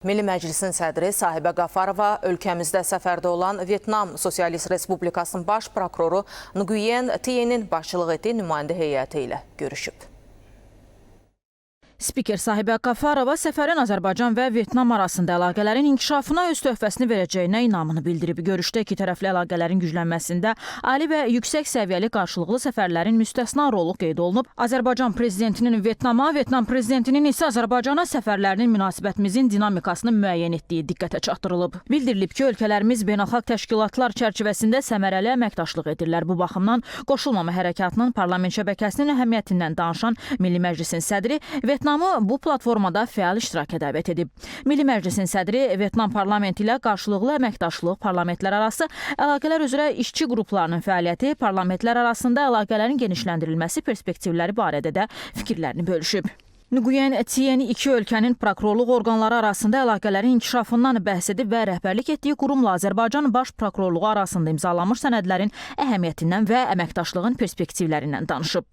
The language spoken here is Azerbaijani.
Milli Məclisin sədri Sahibə Qafarova ölkəmizdə səfərdə olan Vyetnam Sosialist Respublikasının baş prokuroru Nguyen Tienin başçılıq etdiyi nümayəndə heyəti ilə görüşüb. Spiker Sahibə Qafarova səfərin Azərbaycan və Vyetnam arasında əlaqələrin inkişafına öz töhfəsini verəcəyinə inamını bildirib. Görüşdə iki tərəfli əlaqələrin güclənməsində ali və yüksək səviyyəli qarşılıqlı səfərlərin müstəsna rolu qeyd olunub. Azərbaycan prezidentinin Vyetnama, Vyetnam prezidentinin isə Azərbaycana səfərlərinin münasibətimizin dinamikasını müəyyən etdiyi diqqətə çatdırılıb. Bildirilib ki, ölkələrimiz beynəlxalq təşkilatlar çərçivəsində səmərəli əməkdaşlıq edirlər. Bu baxımdan Qoşulmama Hərəkatının parlament şəbəkəsinin əhəmiyyətindən danışan Milli Məclisin sədri Vyetnamı bu platformada fəal iştiraka dəvət edib. Milli Məclisin sədri Vyetnam parlamenti ilə qarşılıqlı əməkdaşlıq, parlamentlərarası əlaqələr üzrə işçi qruplarının fəaliyyəti, parlamentlər arasında əlaqələrin genişləndirilməsi perspektivləri barədə də fikirlərini bölüşüb. Nguyen Tien iki ölkənin prokurorluq orqanları arasında əlaqələrin inkişafından bəhs edib və rəhbərlik etdiyi qurumla Azərbaycan Baş Prokurorluğu arasında imzalanmış sənədlərin əhəmiyyətindən və əməkdaşlığın perspektivlərindən danışıb.